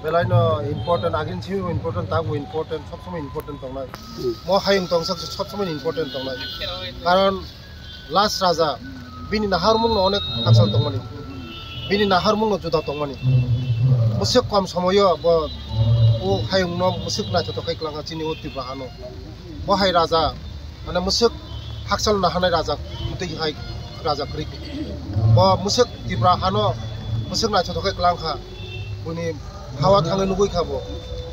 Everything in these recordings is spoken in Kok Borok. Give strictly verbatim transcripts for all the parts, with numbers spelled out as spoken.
Belai no important, agin si important, tabu important, sob somoi important tongnai. Mo hayung tongsak se sob somoi important tongnai. Karon last raja, bini naharmung no onek haksal tongmani, bini naharmung no juda tongmani. Musuk kom somoyo bo o hayung no musuk naithotok khai klanga chini o Tripura hano. Bo hai raja, mane musuk haksal nahanai raja, tei hai raja kwrwi. Bo musuk Tripura hano musuk naithotok khai klangkha, buni hawa thangwi nugwi kha bo.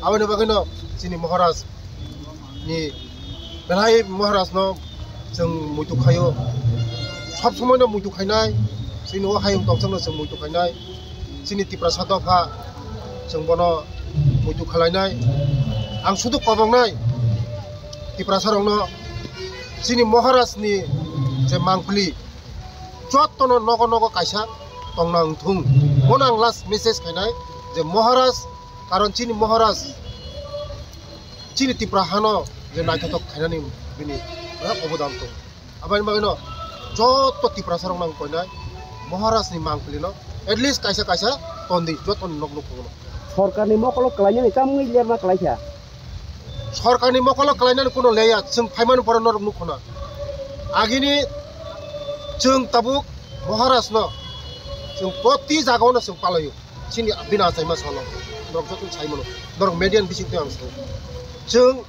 Aboni bagwino chini Maharaj ni belai Maharaj no chwng muitu khaio, sob somoi no muitu khainai, chini o hayung tongchang no chwng muitu khainai, chini Tiprasa dopha chwng bono muitu khalainai. Ang sudu kobongnai Tiprasa rokno chini Maharaj ni je mangpili jottono nogo nogo kaisa tongna wngthung. Bono ang last message khainai je Maharaj, karon chini Maharaj chini Tipra hano je naithotok khainani bini, eh, obodan tong. Aboni bagwino jotto Tiprasa rokno ang koinai Maharaj ni mangpili no at least kaisa kaisa tondi jotto nok nuk kono. Sorkarni mokolo kwlainani kamwi lerma kwlaikha. Sorkarni mokolo kwlainani kuno leya, chwng phaimani pore norok nukho na. Agini chwng tabuk Maharaj no chwng proti jaga no chwng palaio. Chini bini achaima salo norok joto sai mano. Norok media ni bising twi ang sao. Chwng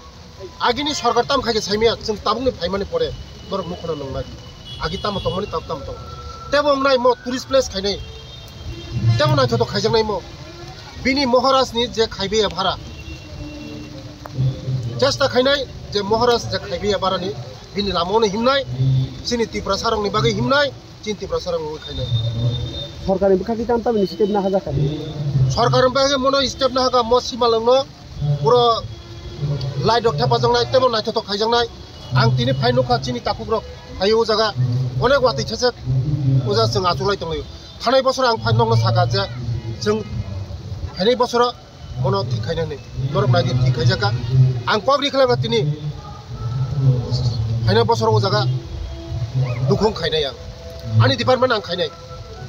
agini sorkar tam khaikhe saimaya, chwng tabukni phaimani pore norok nukho na nwngnai. Agi tamo tongmani tab tamo tong. Tebo wngnai mo tourist place khainai. Tebo naithotok khaijaknai mo. Bini Maharaj ni je khaibe bhara. Chesta khainai je Maharaj je khaibe bhara ni bini lama no himnai. Chini Tiprasa rok ni bagwi himnai. Chini Tiprasa rok ni khainai. Sorkar ni bwkhak tam tam initiative na hajakha. Sorkar ni bagwi mono step na haka mo simalwng no. Puro light rok thepajaknai, tebo naithotok khaijaknai. Ang tini phai nukha chini takhuk rok phaio o jaga. Onek watwi sesek o jaga chwng achuk lai tonglaio. Thanai bosoro ang phai nokno sakha je chwng phainai bosoro bono thik khainani. Norok naidi thik khaijakha. Ang kok ri khlakha tini phainai bosoro o jaga dukhung khainai ang. Ani department ang khainai.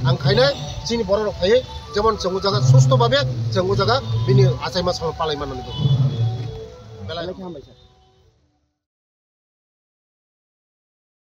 Ang khainai chini borok rok phaiwi jemon chwng o jaga susto babe chwng o jaga bini achaima salo palai manani. Belai khe hambai sir.